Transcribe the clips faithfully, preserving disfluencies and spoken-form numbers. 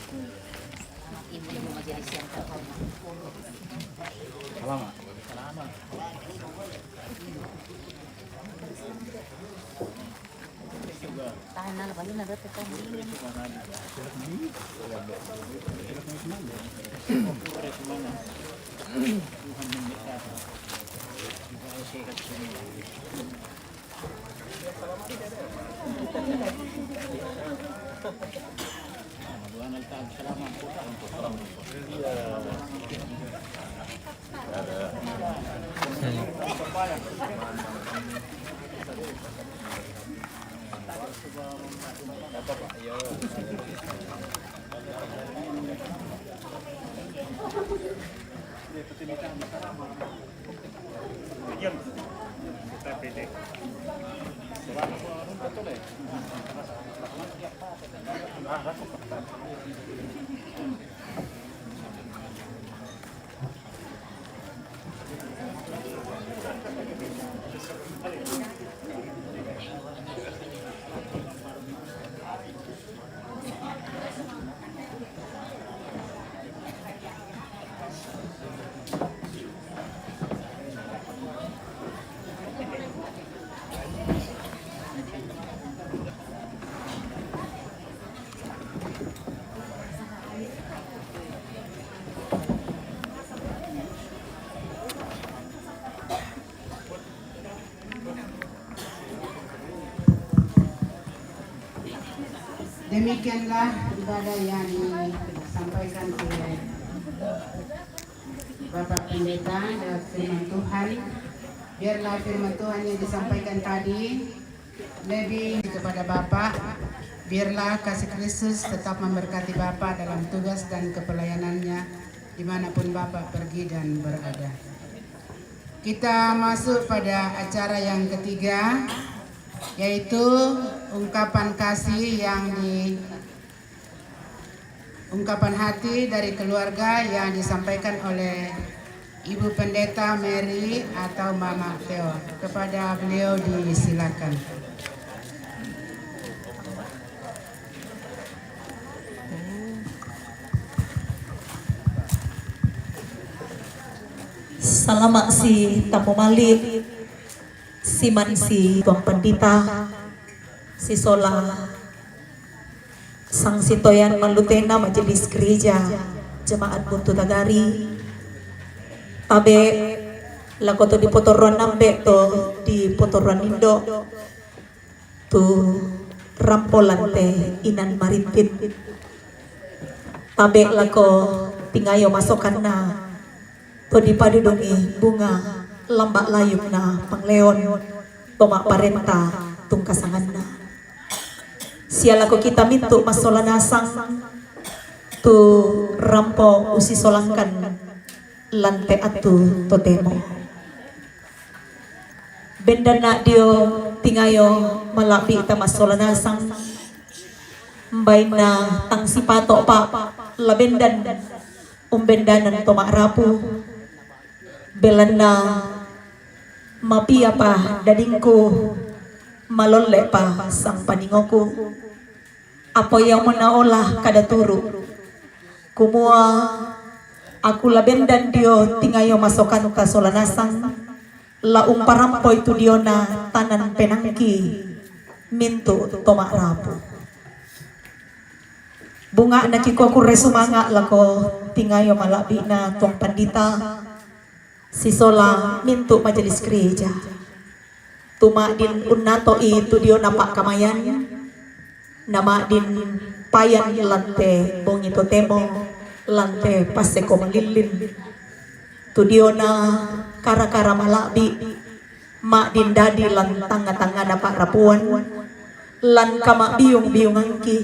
Ibu-ibu majelis yang terhormat. Selamat. Selamat. Tahan na, paling na dapat tahan. Demikianlah ibadah yang disampaikan oleh Bapak Pendeta dan firman Tuhan. Biarlah firman Tuhan yang disampaikan tadi lebih kepada Bapak. Biarlah kasih Kristus tetap memberkati Bapak dalam tugas dan kepelayanannya dimanapun Bapak pergi dan berada. Kita masuk pada acara yang ketiga, yaitu ungkapan kasih yang di ungkapan hati dari keluarga yang disampaikan oleh Ibu Pendeta Mary atau Mama Theo. Kepada beliau disilakan. Salama' si tapomali', siman si Tuang Pandita, sisola sangsitoyan mallutena Majelis Gereja Jemaat Buntu Tagari, tabe' lako to dipotorroan ambe' to dipotorroan indo', tu rampo lan te inan marintin. Tabe' lako tingayo masokanna to dipadudungi bunga lamba' layukna pangleon to ma'parenta tungka sanganna. Sia lako kita mintu' massola nasang tu rampo usisolangkan lan te attu totemo. Bendanna dio tingayo mala'bi'ta massola nasang, bainna tang sipato'pa la bendan umbendanan to ma'rapu, belanna mapiapa dadingku, malolle'pa sangpaningoku. Apo ia muna ola kada turu', kumua aku la bendan dio tingayo masokanta sola nasang, la umparampoi tu diona tanan penangki mintu' to ma'rapu. Bunga'na kikua kurre sumanga' lako tingayo mala'bi'na Tuang Pandita, sisola mintu' majelis gereja. Tu ma'din unnato'i tu diona pa'kamayan, na ma'din payan lan te bongi totemo, lan te passeko malillin. Tu diona kara-kara mala'bi', ma'din dadi lan tangnga-tangngana pa'rapuan, lan kama'biyung-biyungangki,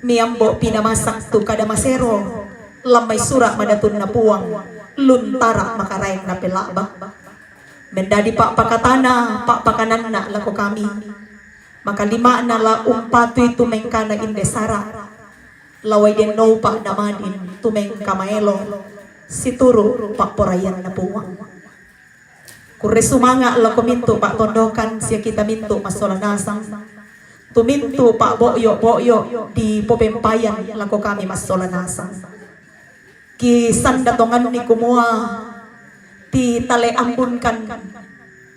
miambo' pinamasa' tu kada masero, lan mai sura' madatunna Puang, luntara' makaraeng napela'ba. Mendadi pa'pakatana, pa'pakananna lako kami. Makalima'na la umpatui tu mengkana inde sara', la wai dennoupa' na ma'din tu mengka maelo, situru' pa'poraianna Puang. Kurre sumanga' lako mintu' pa'tondokan sia kita mintu' massola nasang. Tumintu pa'bo'yo-bo'yo di popempayan lako kami massola nasang. Kisanda tonganni kumua ti tale ambunkan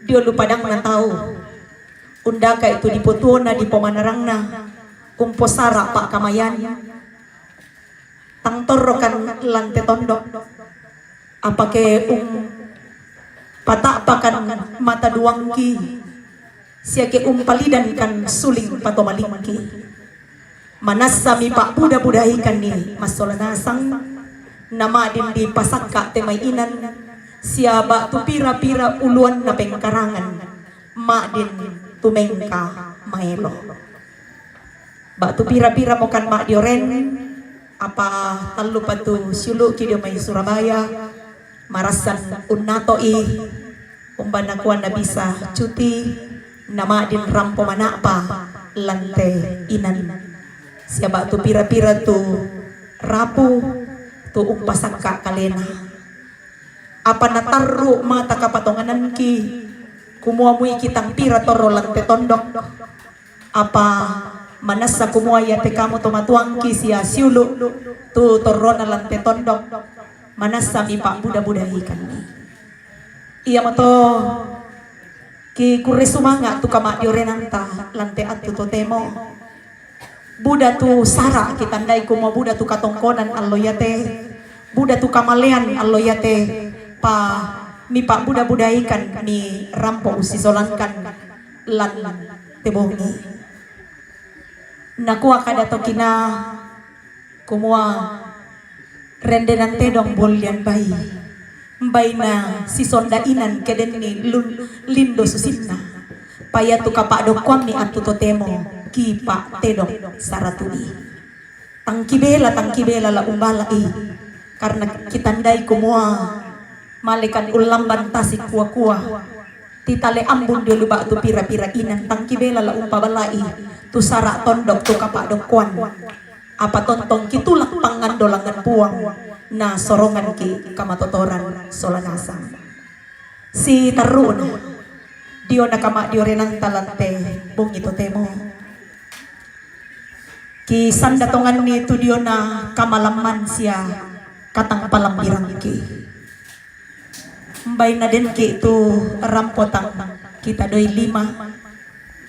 dio lu padangna tau. Undaka itu dipotuona di pomanarangna, umposara pa'kamayan. Tang torrokan lan te tondok, apake umpata'pakan mata duangki, siake umpalidankan suling patomalingki. Manassa mipa'buda-budaikanni massola nasang, nama'din dipasakka te mai inan, sia ba'tu pira-pira uluanna pengkarangan, ma'din tumengka maelo. Ba'tu pira-pira mokan ma'dioren, apa tallupa tu siulu'ki dio mai Surabaya, marassan unnato'i, umba nakua nabisa cuti, nama'din rampo mana'pa lan te inan. Sia ba'tu pira-pira tu rapu, tu umpasakka kalena. Apa natarru mata kapatongananki, kumua muiki tang pira torro lan te tondok. Apa manassa kumua iate kamu to matuangki sia siulu' tu torrona lan te tondok, manassa mipa'buda-budaikanni. Iamoto ki kurre sumanga' tu kama'diorenanta lan te attu totemo. Buda tu sara' kitandai kumua buda tu katongkonan allo iate, buda tu kamalean allo iate, pa mipa'buda-budaikan mirampo ussisolankan lan te bongi. Nakua kada tokina kumua, rendenan tedong bollian bai, baina sisonda inan kedenni lun-, lindo susinna. Payatu kapa'dokkoammi attu totemo kipa'tedong saratu'i. Tang kibela, tang kibela la umbala'i, karna kitandai kumua malekan ullamban tasik kua-kua. Titale ambun dio lu ba'tu pira-pira inan, tang kibela la umpabala'i tu sara' tondok tu kapa'dokkoan. Apa tontong kitulak pangandolangan Puang, na soronganki kamatotoran sola nasang. Sitarru'na diona kama'diorenanta lan te bongi totemo. Kisanda tonganni tu diona kamalamman sia katangpalambirangki. Baina denki tu rampo tang kita doi lima,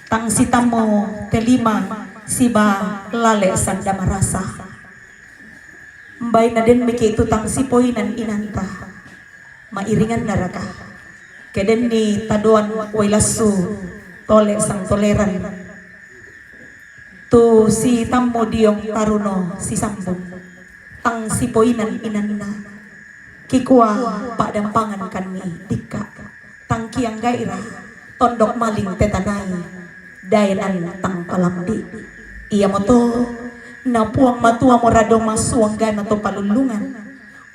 tang sitammu te lima siba lale sanda marasa. Baina denmiki tu tang sipoinan inanta, mairinganna raka? Kedenni tadoan wai lassu tole sang toleran. Tu sitammu diong taruno sisambung, tang sipoinan inanna. Kikua pa'dampangankanni dikka', tang kiangga'ira tondok maling te tanai, daenan tang palambi'. Iamoto na Puang Matuamo rado massuanggana to palullungan,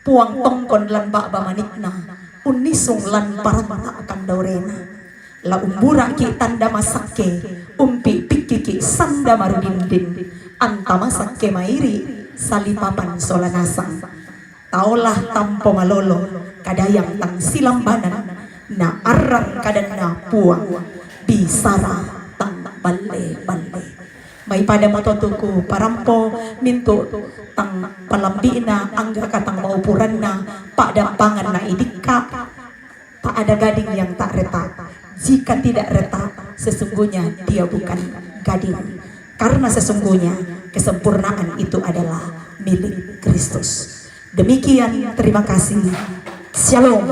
Puang tongkon lan ba'ba manikna, unnisung lan paranta kandaurena. La umbura'ki' tanda masakke, umpi'pikkiki' sanda marudindin, anta masakke mairi' salipapan sola nasang. Taolah tampo malolo, kadayang tang silambanan, na arrang kadanna Puang, bisara tang balle-balle. Mai pada moto tu kuparampo mintu' tang palambi'na, angga katang maupuranna, pa'dampanganna idikka'. Tak ada gading yang tak retak. Jika tidak retak, sesungguhnya dia bukan gading. Karena sesungguhnya kesempurnaan itu adalah milik Kristus. Demikian, terima kasih. Shalom.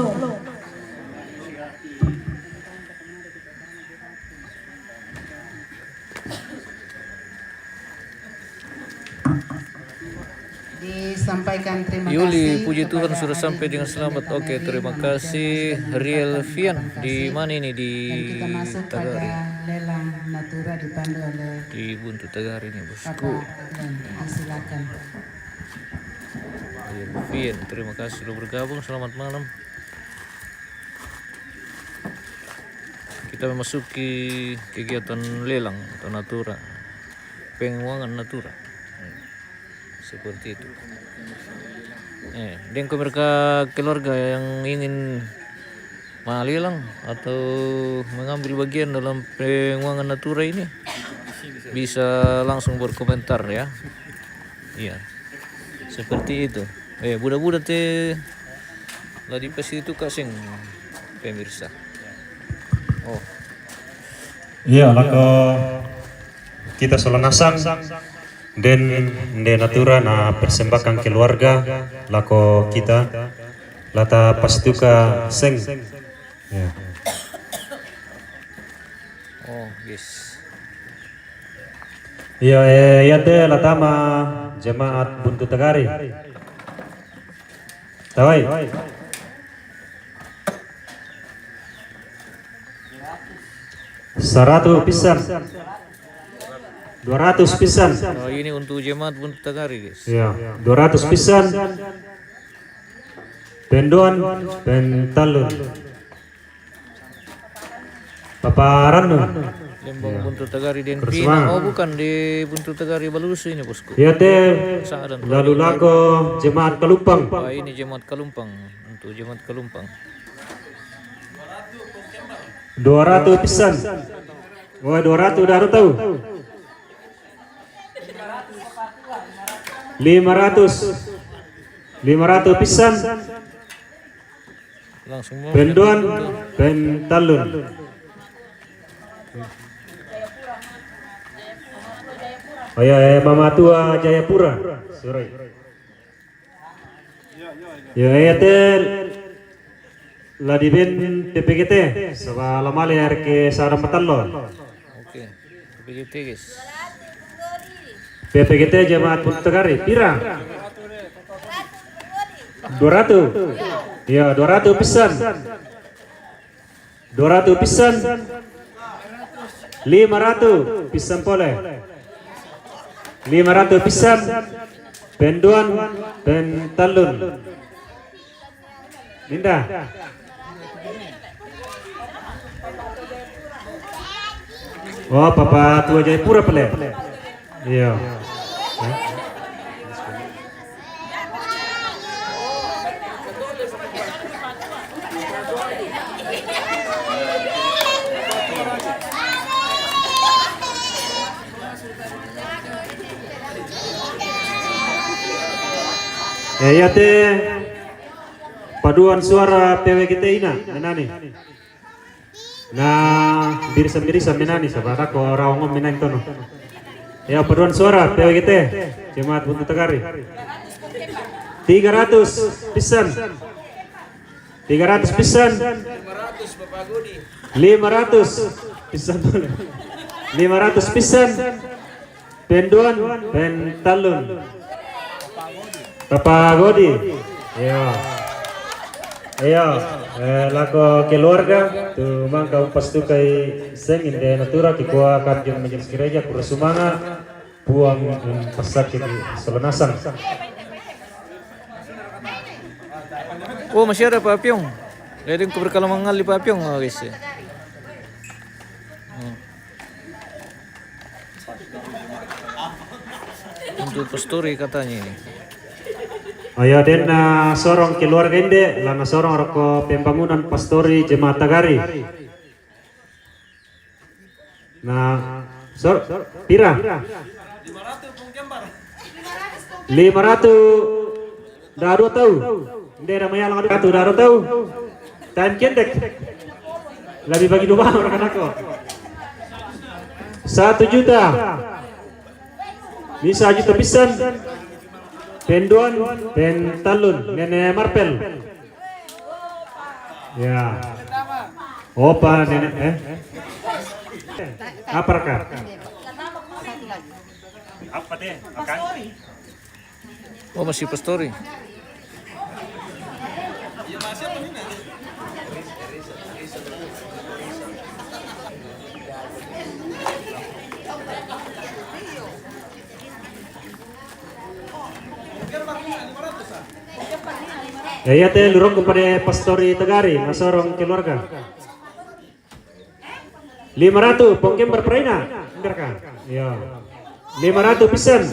Disampaikan terima kasih. Yuli, puji Tuhan, kepada sudah sampai dengan selamat. Oke, terima kasih, Riel Fian. Di mana ini? Di Tagari. Dan kita masuk pada lelang natura dipandu oleh Di Buntu Tagari ini, bosku. Bapak Len. Disilakan. Riel Fian, terima kasih sudah bergabung. Selamat malam. Kita memasuki kegiatan lelang atau natura, penguangan natura. Seperti itu. Eh, dan ke mereka keluarga yang ingin malelang atau mengambil bagian dalam penguangan natura ini, Bisa langsung berkomentar ya. Iya. Seperti itu. Eh, buda-buda te la dipasitukka seng, pemirsa. Oh. Iya, lako kita sola nasang, den nde natura na persembahkan keluarga lako kita, la tapasituka seng. Iya. Oh, yes. Iya, eh, iya te la tama jemaat Buntu Tagari. Tawai. Saratu pisan. Dua ratus pisan. Oh, ini untuk jemaat Buntu Tagari, guys. Iya, dua ratus pisan. Penduan, pentallun. Paparannu. Lembang. Iya. Buntu Tagari den Pina. Oh, bukan, di Buntu Tagari Balusu ini, bosku. Iya te. Lalu lako jemaat Kalumpang. Wah, ini jemaat Kalumpang. Untuk jemaat Kalumpang. Dua ratus pisan. Wah, dua ratus daru tau. Lima ratus. Lima ratus pisan. Langsung mau. Penduan, pentallun. Oh iya, eh, Mamatua Jayapura. Sorry. Ya, iya te la diben P P G T, saba la male ri ke sada matallo. Oke, P P G T, guys. P P G T jemaat Buntu Tagari, pira? Dua ratus. Iya, dua ratus pisan. Dua ratus pisan. Lima ratus pisan pole. Lima ratus pisan. Penduan, pentallun. Minda. Oh, Papatua Jayapura pale. Iya. Eh, iya te paduan suara P W G T ina, menani. Na, birisa-birisa menani, saba dako rawangon menani tono. Ya, paduan suara P W G T, jemaat Buntu Tagari. Tiga ratus pisan. Tiga ratus pisan. Lima ratus pisan. Lima ratus pisan. Penduan, pentallun. Papa Godi. Iya. Iya, eh, lako keluarga, tu mangka umpastukai seng inde natura kikua kanjeng majelis gereja, kura sumanga, Puang, em, pasakit sola nasang. Oh, masih ada Pak Piong. Jadi ku berkala mangalli Pak Piong, oh, guys, ya. Hmm. Untuk pastori katanya ini. Ayo, den, eh, sorong keluarga inde, la nasorong roko pembangunan pastori jemaat Tagari. Nah, sor-, pira? Lima ratus. Daru tau. Nde da mayala daru tau. Time kendek. Lebih bagi dua orang anakku. Satu juta. Bisa juta pisan. Penduan, pentallun, Nene Marpel. Ya. Opa, Nene, eh? Apa raka? Apa te? Makan? Oh, masih pastori. Ya, iya te, lurongku pada pastori Tagari, nasorong keluarga. Lima ratus, pong kembar praina. Bener kah? Iya. Lima ratus pisan.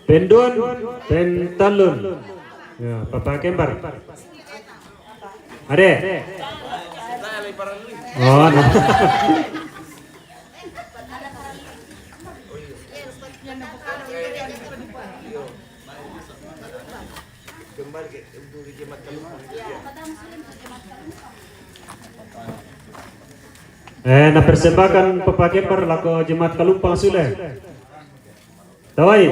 Penduan, pentallun. Ya, papa kembar. Ade. Oh, nah. Eh, na persembahkan Papa Kemper lako jemaat Kalumpang sule. Tawai.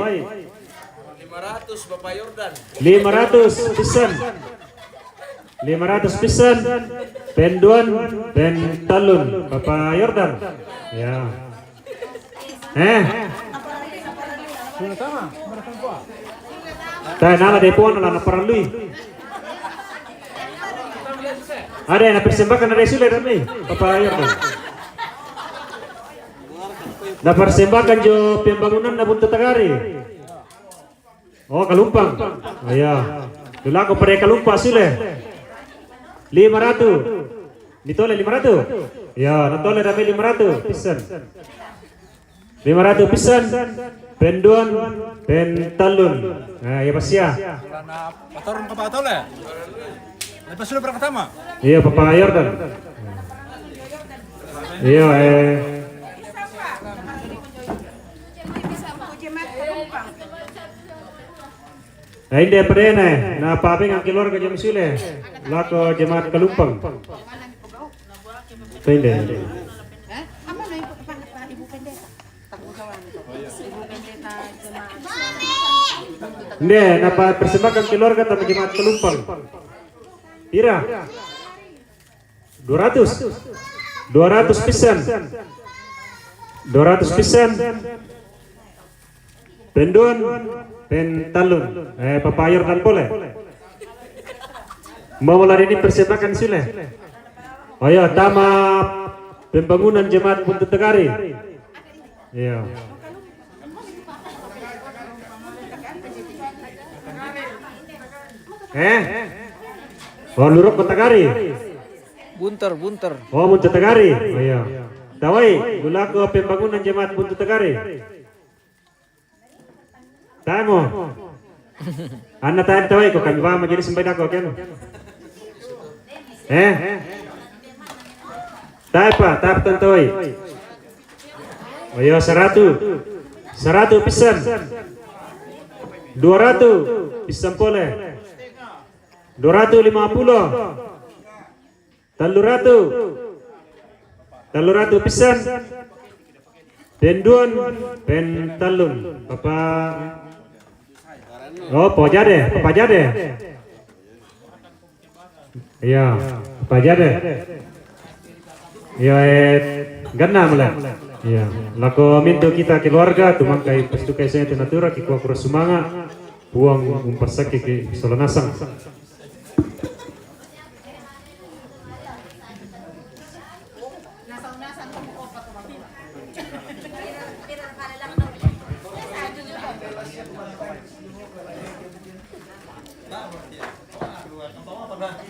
Lima ratus, Bapak Yordan. Lima ratus pisan. Lima ratus pisan. Penduan, pentallun, Bapak Yordan. Ya. Eh. Tae nala de pona la na paralui. Ada yang persembahkan dari sule dan ni, Bapak Yordan. Na persembahkan jo pembangunan na Buntu Tagari. Oh, Kalumpang. Oh, ya. Dulako pare Kalumpang sule. Lima ratus. Mitole lima ratus. Ya, natole dame lima ratus pisan. Lima ratus pisan. Penduan, pentallun. Nah, ya, pasia. Patorong ka patole. Lepas sudah pertama. Iya, Papa Yordan. Iya, eh. Nah, inde pare ne, na pabengan keluarga jemaat sule, lako jemaat Kalumpang. Inde. Inde, na papersembahkan keluarga tama jemaat Kalumpang. Pira? Dua ratus. Dua ratus pisan. Dua ratus pisan. Penduan, pentallun. Eh, Papa Yordan pole. Mau lari ini persembahkan sule. Oh ya, tama pembangunan jemaat Buntu Tagari. Iya. Eh? Oh, Lurok Kota Gari. Bunter, Bunter. Oh, Buntu Tagari. Oh, iya. Tawai, gulako pembangunan jemaat Buntu Tagari. Tamo. Anna tae tawai ko kami ba majelis sampai dako ken. Eh? Tae pa, tae pa tawai. Oh, iya, saratu. Saratu pisan. Dua ratu pisan pole. Dua ratu lima puluh. Tallu ratu. Tallu ratu pisan. Penduan, pentallun. Papa. Oh, Papa Jade, Papa Jade. Iya, Papa Jade. Iya, eh, ganna mala. Iya, lako mintu kita keluarga, tumangkai pastukai saya tu natura, kikua kura sumanga, puang umpasake ke solonasang.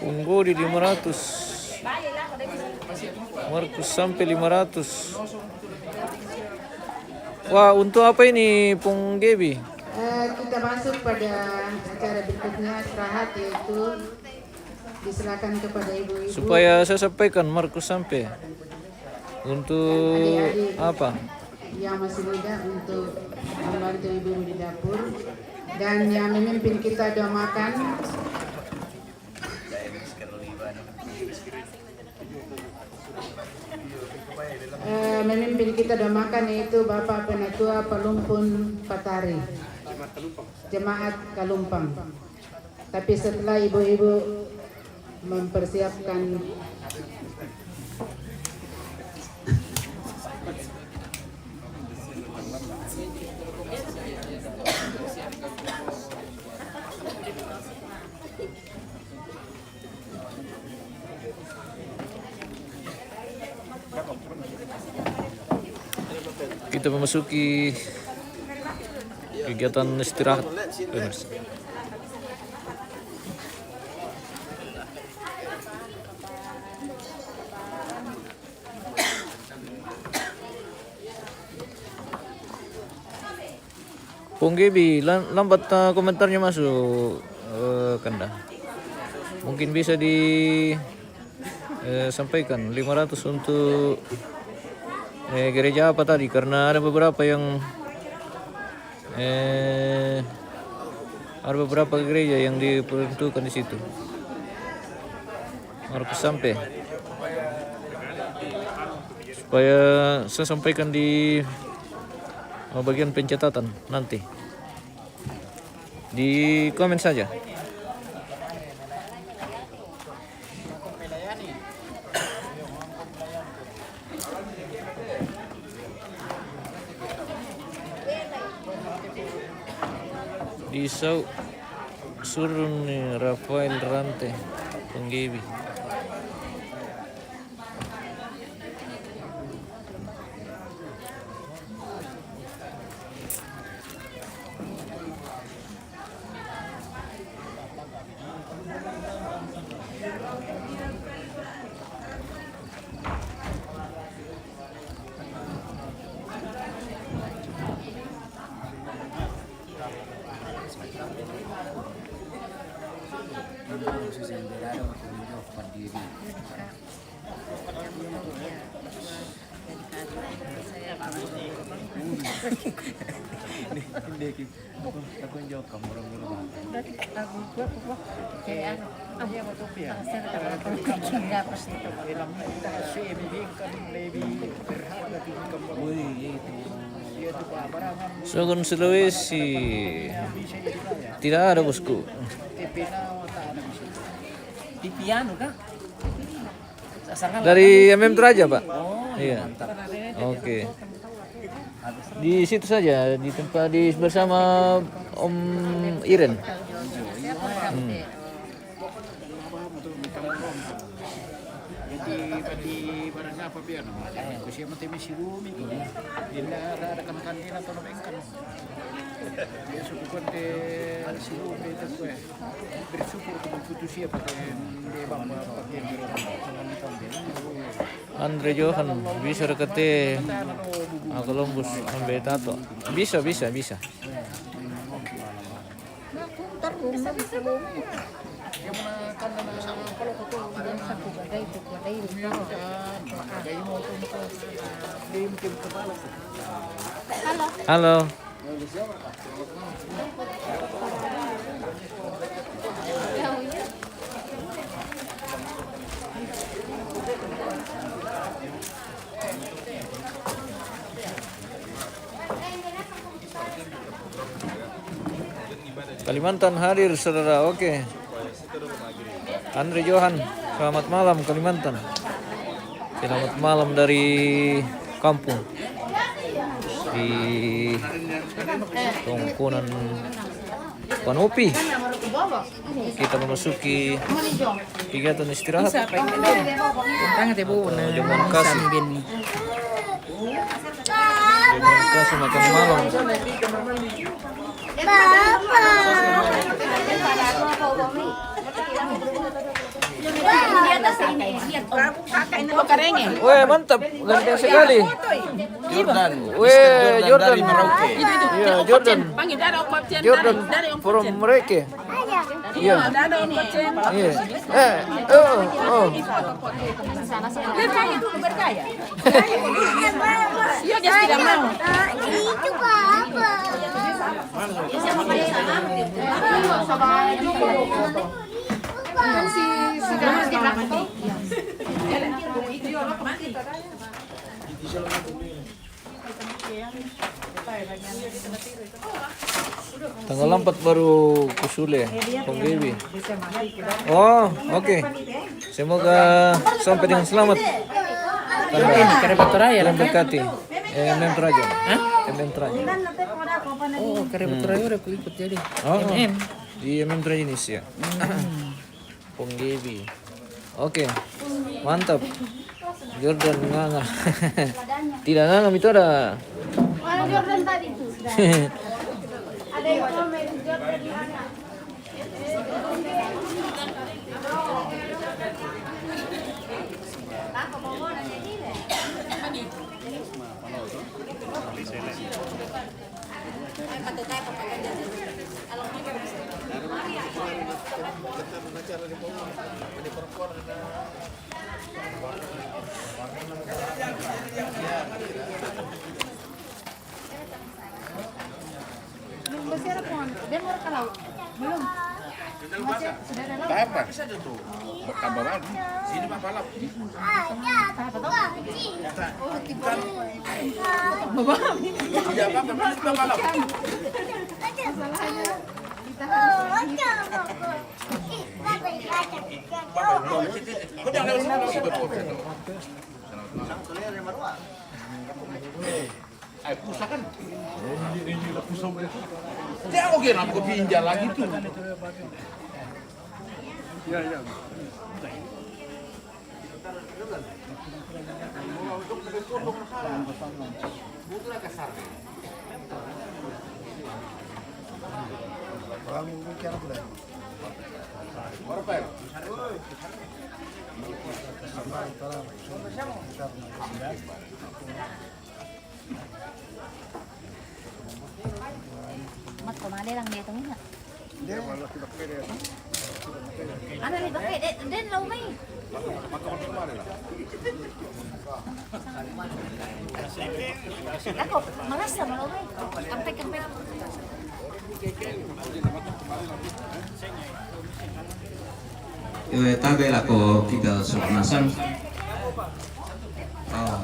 Punggodi lima ratus. Markus sampai lima ratus. Wah, untuk apa ini, Pung Gebi? Eh, kita masuk pada acara berikutnya, istirahat, yaitu diserahkan kepada ibu-ibu. Supaya saya sampaikan, Markus sampai. Untuk adik-adik apa? Yang masih muda untuk membantu ibu-ibu di dapur. Dan yang memimpin kita doa makan. Eh, memimpin kita doa makan yaitu Bapak Penatua Palumpun Patari, Jemaat Kalumpang. Tapi setelah ibu-ibu mempersiapkan. Kita memasuki kegiatan istirahat, pemirsa. Pung Gebi, lam-, lambat, eh, komentarnya masuk, eh, kanda. Mungkin bisa di, eh, sampaikan lima ratus untuk, eh, gereja apa tadi? Karena ada beberapa yang Eh, ada beberapa gereja yang diperuntukkan di situ. Harus sampai. Supaya saya sampaikan di, eh, bagian pencatatan nanti. Di komen saja. Di Sau Surun ni Rafael Rante, penggebi. Sogon Sulawesi. Tidak ada, bosku. Di piano kah? Dari M M Toraja, Pak. Oh, iya. Mantap. Oke. Di situ saja, di tempat di bersama Om Iren. Hmm. Jadi, di barang apa piano? Kau siapa temi si Rumi kau? Dinda ada kan kan dia atau bengkan? Dia suku konte si Rumi itu kue. Andre Johan, bisa rekete Agolombus ambe tato. Bisa, bisa, bisa. Halo. Kalimantan hadir, saudara. Oke. Andre Johan, selamat malam Kalimantan. Selamat malam dari kampung di Tongkonan Panopi. Kita memasuki kegiatan istirahat. Tangan teh bu, nah, jamuan kasih. Jamuan kasih makan malam. Weh, mantap, ganteng sekali. Jordan. Weh, Jordan dari Merauke. Iya, Jordan. Jordan from Merauke. Iya. Iya. Eh, oh, oh. Iya, dia tidak mau. Tanggal empat baru kusule, Bang Gaby. Oh, oke. Semoga sampai dengan selamat. Karena Kare Batu Raya, Tuhan kan? Berkati. Eh, M M Toraja. Hah? M M Toraja. Oh, Kare Batu Raya udah ku ikut jadi. Oh, M M. Di M M Toraja ini sih ya. Hmm. Pong Gaby. Oke. Mantap. Jordan nganga. Tidak nganga itu ada. Mana Jordan tadi tuh? Ada yang komen Jordan nganga. Dia mau ke laut? Belum. Masih sudah ada laut. Tahap apa? Tambah baru. Sini Pak Palap. Tahap apa? Tambah baru. Tidak apa-apa, Pak Palap. Masalahnya kita harus Kau jangan lewat sini. Ay, pusat kan? Dia oke, nak kau pinjam lagi tu. Ya, ya. Mat, tumali lang dito nga. Ano ni bakit? Den, den, law may. Ako, malas na, law may. Kampay, kampay. Iwe tabe lako kita so nasang. Oh.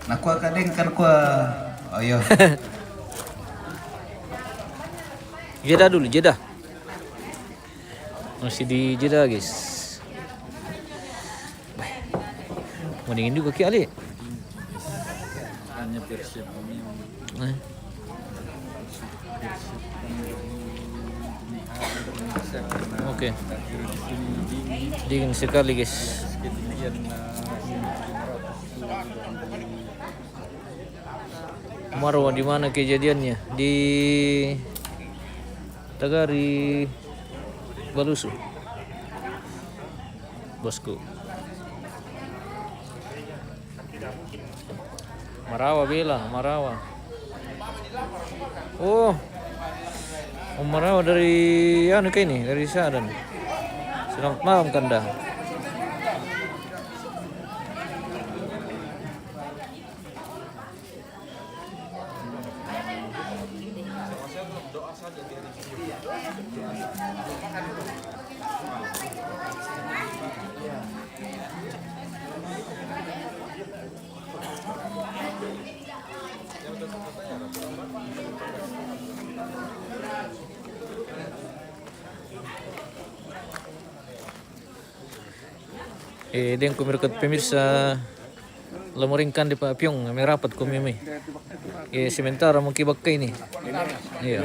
Nakua ka den kan kua. Oh, iyo. Jeddah dulu, Jeddah. Masih di Jeddah, guys. Bah. Mendingin juga ki ali. Hanya versi premium. Eh. Oke. Dingin sekali, guys. Marwa, di mana kejadiannya? Di Tagari Balusu, bosku. Marawa bela, Marawa. Oh. Oh, Marawa dari anu ka ini, dari Sadan. Selamat malam, Kanda. Eh, den ko mereka pemirsa, lamoringkan di pa Piong, merapat ko mimi. Eh, sementara mo kibak ka ini. Iyo.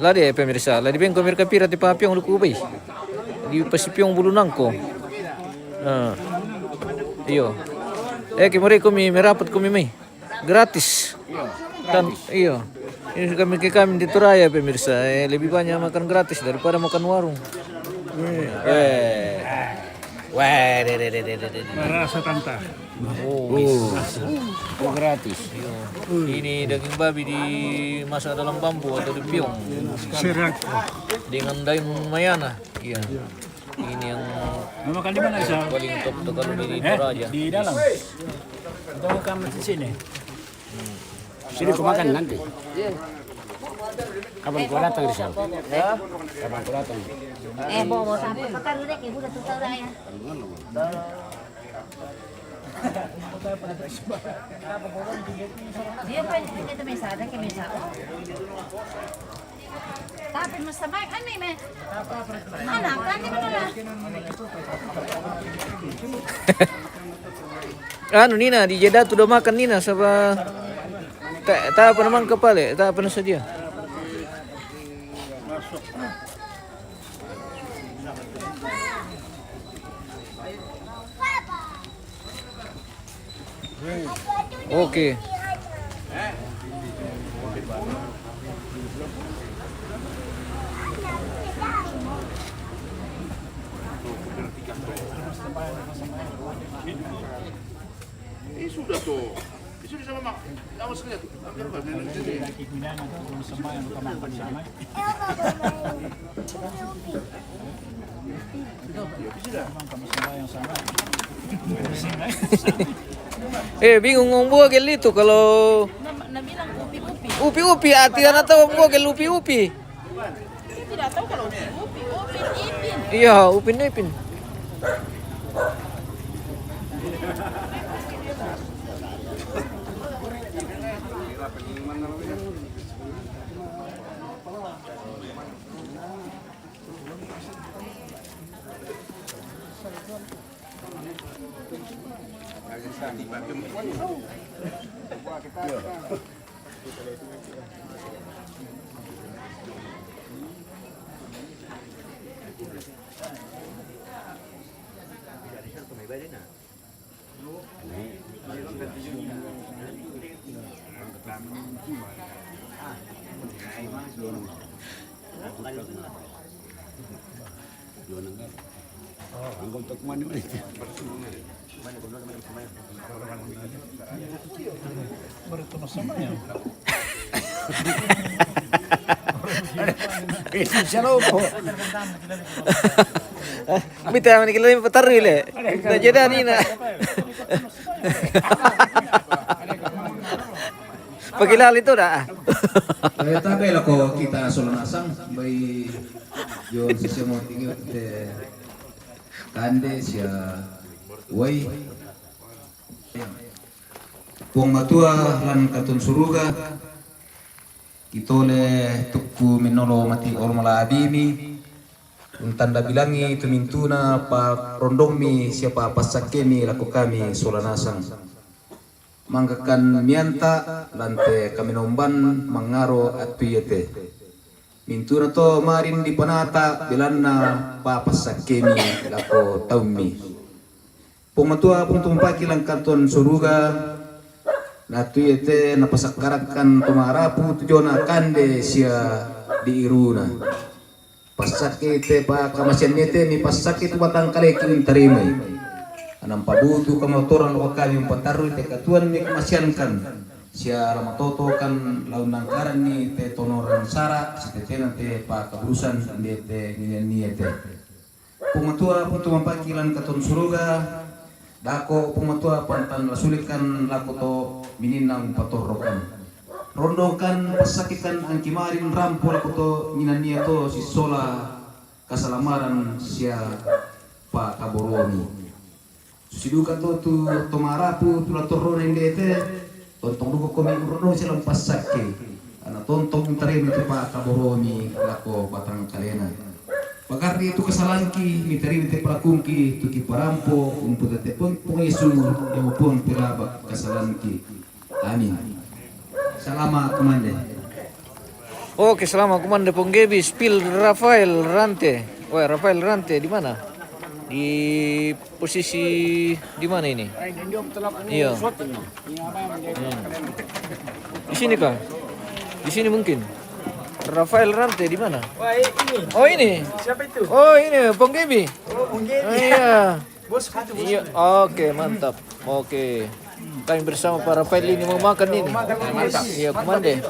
Ladi, eh, pemirsa, ladi ben ko mereka pira di pa Piong luku bay. Di pa si Piong bulu nangko. Ah. Iyo. Eh, kimori ko mi, merapat ko mimi. Gratis. Iyo, gratis. Iyo. Ini kami ke kami di Toraya, pemirsa. Eh, lebih banyak makan gratis daripada makan warung. Eh. Weh, de, de, de. Merasa tanta. Oh, oh. Gratis. Iyo. Ini daging babi dimasak dalam bambu atau di Piong. Serak. Dengan daun mayana. Iya. Ini yang paling top tu kalau di Toraja. Di dalam. Atau kamu di sini? Sini ko makan nanti. Kapan ko datang, Rizal? Kapan ko datang? Eh, bawa, bawa sampah. Makan dulu deh, ibu udah susah udah ya. Dia kan kita mesada, kita mesada. Tapi masa baik kan ni, me? Mana kan ni, mana? Anu, Nina, di Jeddah tu do makan, Nina, saba ta, ta apa namang kapale, ta apa na sadia. Oke. Eh, sudah tu. Sudah sama mak. Tahu sekali tu. Eh, bingung ngomong buah gel itu kalau Upi-upi, ah, tidak tahu Google upi-upi. Saya tidak tahu kalau upi-upi, Upin Ipin. Iya, Upin Ipin. Mita mani kila patarri le. Na jeda ni na. Pakilala itu da. Tabe lako kita Solanasang, bai jo sisemo tinggi te kande sia wai. Puang Matua lan katon suruga, itole tukku minolo mati olo malabimi, untanda bilangi tumintuna pa rondongmi sia pa passakkemi lako kami Solanasang. Mangkakan mianta lante kaminomban mangaro attu iate. Mintuna to marin dipanata belanna pa passakkemi lako taummi. Puang Matua, Puang Tumpaki lan katon suruga, na tu iate napasakkarakkan to marapu tu jona kande sia di iruna. Passakke te pakamasean iate, mi passakke tu batang kaleki untarimai. Anang pabutu kamotoran lo kami umpatarru te katuan mi kamaseankan. Sia la matotokan la unnangkaranni te tonoran sara, sitetena te pakaburusan inde te ninian iate. Puang Matua, Puang Tumampaki lan katon suruga, dako Puang Matua pantan la sulikan lako to mininna umpatorrokan. Rondongkan, passakkekan angki marin rampo lako to mininna to sissola kasalamaran sia pakaboromi. Susi duka to tu to marapu tu la torrona inde te, tontong duka komi urrondong sia la umpassakke. Ana tontong untaremi tu pakaboromi lako batang kalena. Pagarri tu kasalangki, mitarimi te palakungki, tu kiparampo, umputa te Puang, Puang Yesu, yang Puang pelaba kasalangki. Amin. Salama kumande. Oke, salama kumande Ponggebi, spill Rafael Rante. Wah, Rafael Rante di mana? Di posisi di mana ini? Iya. Hmm. Di sini kah? Di sini mungkin. Rafael Rante di mana? Oh, ini. Siapa itu? Oh, ini Ponggebi. Oh, Ponggebi. Oh, iya. Bosku itu, bosku. Iya, oke, mantap. Oke. Kami bersama para Rafael ini mau makan ini. Iya, kumande.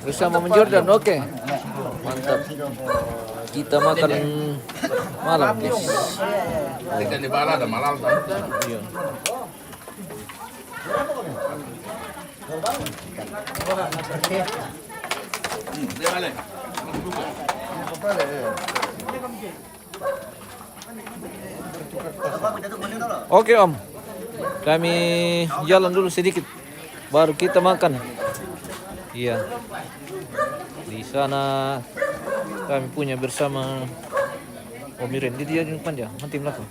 Bersama Menjordan, oke. Mantap. Kita makan malam, guys. Kita di bala ada malam. Iya. Hmm, dia balik. Oke, Om. Kami jalan dulu sedikit. Baru kita makan. Iya. Di sana kami punya bersama Om Iren. Dia, dia di depan dia. Nanti belakang.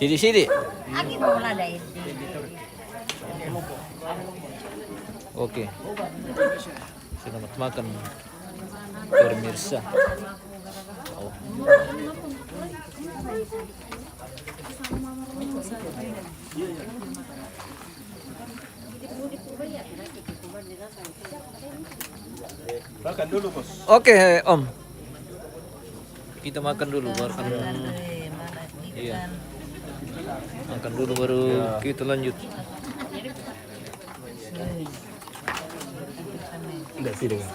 Sidi-sidi. Oke. Selamat makan, pemirsa. Oh. Makan dulu, Bos. Oke, Om. Kita makan dulu, baru kan. Iya. Makan dulu, baru kita lanjut. Enggak sih, dengan.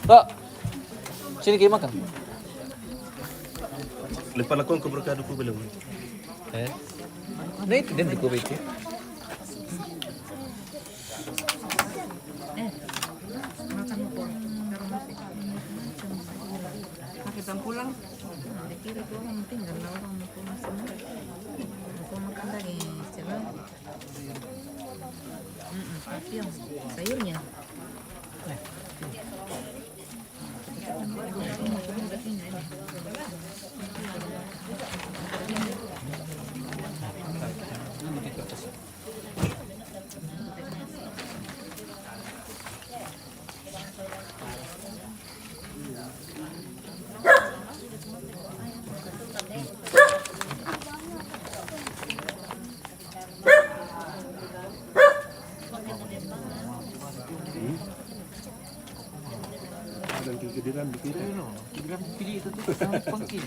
Pak, sini kita makan. Lepas lakon ke berkah duku belum? Eh? Nah, itu dia dua B C. Eh, makan mukul. Taruh nasi. Pakai tampulang. Nah, dia kira tuh orang tinggal lah, orang mau ke rumah semua. Mau makan daging, celah. Mm-mm, tapi yang sayurnya. Ada yang kediran dikit. Kediran pilih itu tuh, yang pengkin.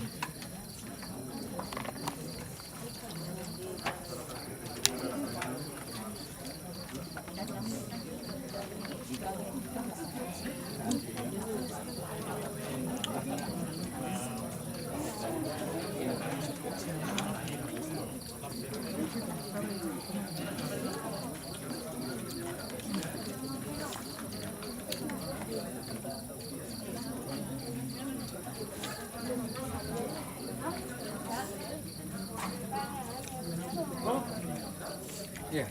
Iya.